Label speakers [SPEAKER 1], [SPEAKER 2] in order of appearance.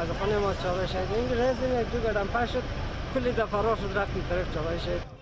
[SPEAKER 1] از خانه ما چاله شد این رزم یک دو گردن پس شد، کلی در فرار شد، رفتیم طرف چاله شد.